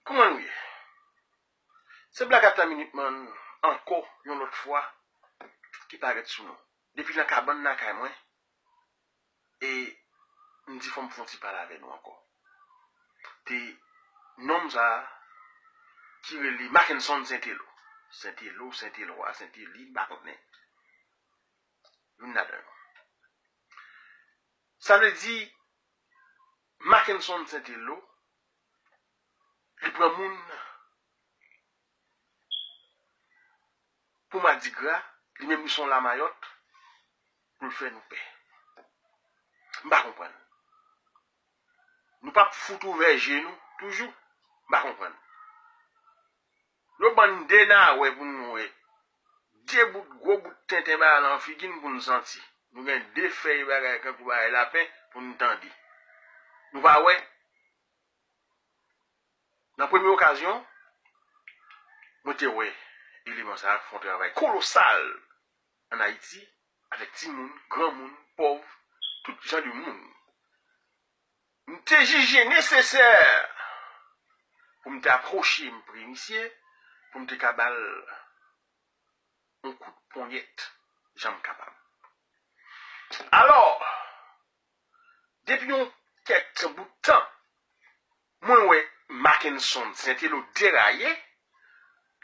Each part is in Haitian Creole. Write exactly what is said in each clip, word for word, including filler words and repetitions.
Kòman nou ye? Se Black At La Minute Man ankò yon lòt fwa ki parèt sou nou. Depi nan kabann lakay mwen, e m di fò m fè yon ti pale avè nou ankò. Te nonm sa a ki rele Mackenson Sentelo. Sentelo, Sentelwa, Senteli, m pa konnen. Youn ladan yo. Sa vle di, Mackenson Sentelo, li pran moun pou madigra, li menm li se yon lamayòt, pou l fè nou pè. M pa konprann. Nou p ap fout ouvè je nou toujou? M pa konprann. Yo ban n de nawè pou n wè. De bout, gwo bout tenten ba nan figi n pou n santi. Nou gen de fèy bagay kankou bagay lapen pou n tande. Nou pa wè? Nan premye okazyon, mwen te wè eleman sa a fè yon travay kolosal ann Ayiti, avèk timoun, granmoun, pòv, tout jan de moun. M te jije nesesè pou m te apwoche m pre misye, pou m te ka ba l yon kout ponyèt, jan m kapab. Alò, depi yon kèk bout tan, mwen wè Mackenson Sentelo deraye,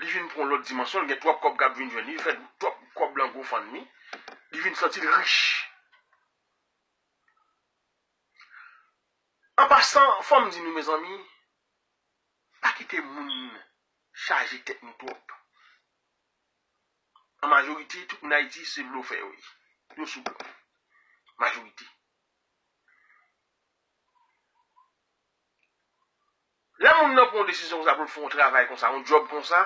li vin pran yon lòt dimansyon, li gen twòp kòb k ap vin jwenn li, li fè twòp kòb lan GoFundMe, li vin santi l rich. An pasan, fò m di nou, mezanmi, pa kite moun chaje tèt nou twòp. An majorite, tout moun Ayiti se blofè yo ye. Yo sou bluff. Majorite. Lè moun nan pran yon desizyon konsa pou l fè yon travay konsa, yon djòb konsa,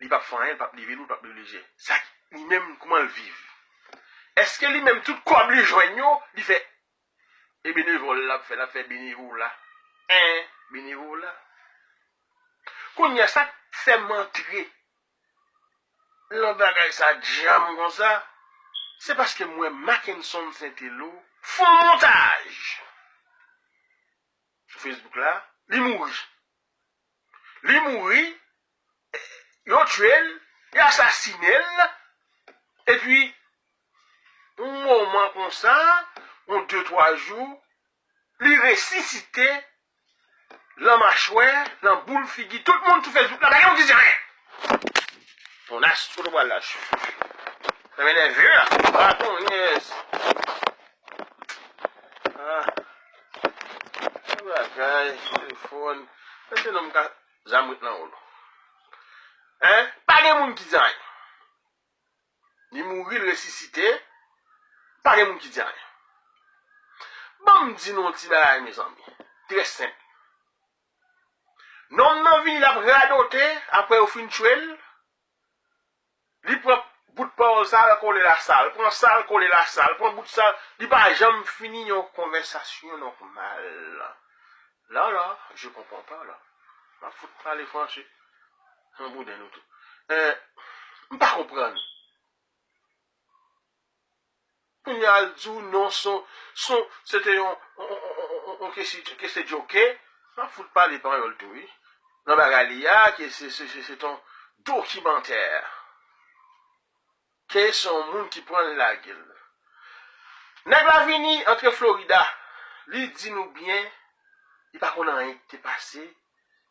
li p ap fè anyen, li p ap leve lou, li p ap leve lejè. Sa, li menm, kòman l viv? Èske li menm, tout kòb li jwenn yo, li fè e benevòl l ap fè, l ap fè benevola? En, benevola. Kounye a, sa k fè m antre lan bagay sa djanm konsa, se paske m wè Mackenson Sentelo fè yon montaj sou Facebook la, li mouri. Li mouri, yo tye l, yo asasinen l, epi yon moman konsa, yon de twa jou, li resisite, lan machwè, lan boul figi tout moun sou Facebook la, pa gen moun ki di anyen. Tonas, kote w pral la? Sa m enève la. Baton, yes. Ah. Bagay, telefòn. Èske nonm ka zam ret nan wòl? Hein? Pa gen moun ki di anyen. Li mouri, l resisite. Pa gen moun ki di anyen. Ban m di nou yon ti bagay, mezanmi. Trè senp. Nonm nan vini, l ap radote, apre yo fin tye l, li pran bout pawòl sa, l kole la sa, l pran sa, l kole la sa, l pran bout sa, li pa janm fini yon konvèsasyon nòmal. Là, là, je comprends pas, là. M ap fout pale franse. An bouden nou tou. Eh, m pa konprann. Kounye a, l di w non, se yon, se yon, se te yon, yon, yon, yon, yon, yon kesi-, kesi djoke. M ap fout pale panyòl tou, wi. Nan bagay li a, ke se, se, se, se yon dokimantè. Ke se yon moun ki pran l lage l. Nèg la vini antre Florida. Li di nou byen, li pa konn anyen ki te pase.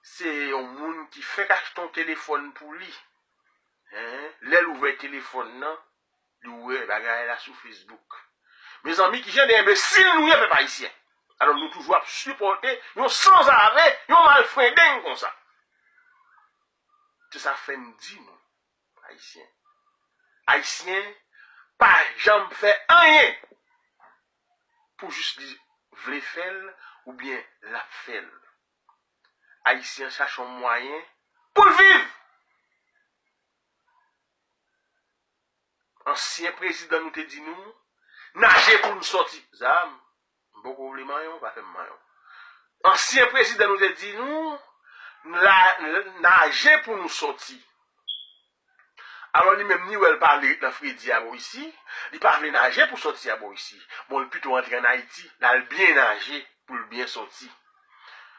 Se yon moun ki fèk achte yon telefòn pou li. Hein? Lè l ouvè telefòn nan, li wè bagay la sou Facebook. Mezanmi, ki jan de enbesil nou ye, pèp ayisyen? Alò, nou toujou ap sipòte yon sanzave, yon malfrendeng konsa. Se sa fè m di nou, Ayisyen. Ayisyen pa janm fè anyen pou jis li vle fè l oubyen l ap fè l. Ayisyen chache yon mwayen pou l viv. Ansyen prezidan nou te di nou, naje pou nou sòti. Zam, m poko vle manyen w, pa fè m manyen w. Ansyen prezidan nou te di nou, la, naje pou nou sòti. Alò, li menm, ni wè l pa vle ret nan fredi a bò isi, li pa vle naje pou sòti a bò isi. Bon, li pito antre ann Ayiti, l al byen naje pou l byen sòti.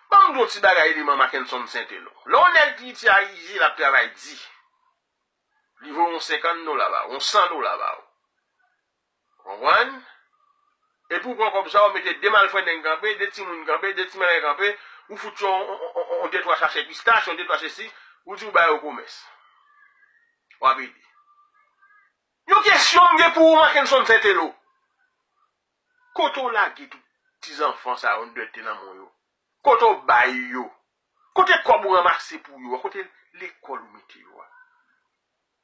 Ban m di w yon ti bagay li, man, Mackenson Saint-Elo. Lè yon nèg ki itilize l ap travay di, li voye yon senkant dola ba ou, yon san dola ba ou. Konprann? Epi w pran kòb sa, ou mete de malfrendeng kanpe, de timoun kanpe, de ti malè kanpe, ou fout yon, yon, yon, yon, yon de twa sachè pistach, yon de twa sesi, ou di w ba yo komès. W ap ede. Yon kesyon m gen pou ou, Mackenson Saint-Elo. Kote w lage tout ti zanfan sa yo, dwèt te nan men w yo? Kote w bay yo? Kote kòb ou ranmase pou yo a? Kote lekòl ou mete yo a?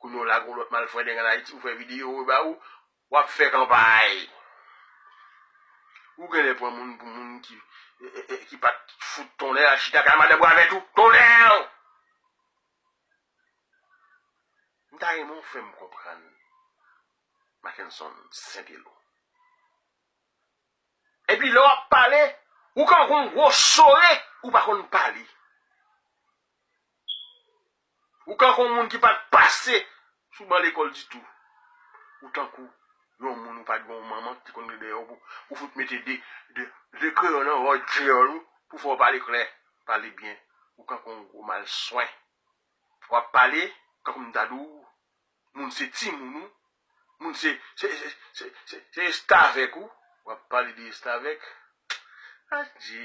Kounye w lage yon lòt malfrendeng ann Ayiti pou fè videyo yo ba ou, w ap fè kanpay. Ou genlè pran moun pou moun ki, e, e, e, ki pa t fout tonnè, al chita kay madanm ou avè tou. Tonnè! M ta renmen w fè m konprann, Mackenson Saint-Elo. Epi lè w ap pale, ou kankou yon gwo sore, ou pa konn pale. Ou kankou yon moun ki pa t pase sou ban lekòl ditou. Ou tankou yon moun ou pa t gen yon manman ki te konn ri dèyè w pou, pou fout mete de, de, de kreyon nan wòl dyòl ou pou fè w pale klè, pale byen. Ou kankou yon gwo malswen. W ap pale kankou m ta di w, moun se timoun ou, moun se, se, se estavèk ou, w ap pale de estavèk. Adje,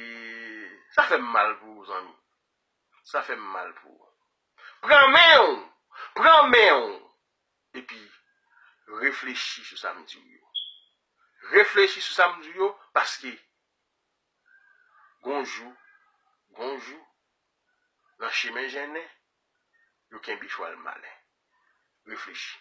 sa fè m mal pou ou, zanmi. Sa fè m mal pou ou. Pran men w, pran men w, epi reflechi sou sa m di w yo. Reflechi sou sa m di w yo, paske gon jou, gon jou, nan chemen jennen, yo kenbe chwal malen. Reflechi.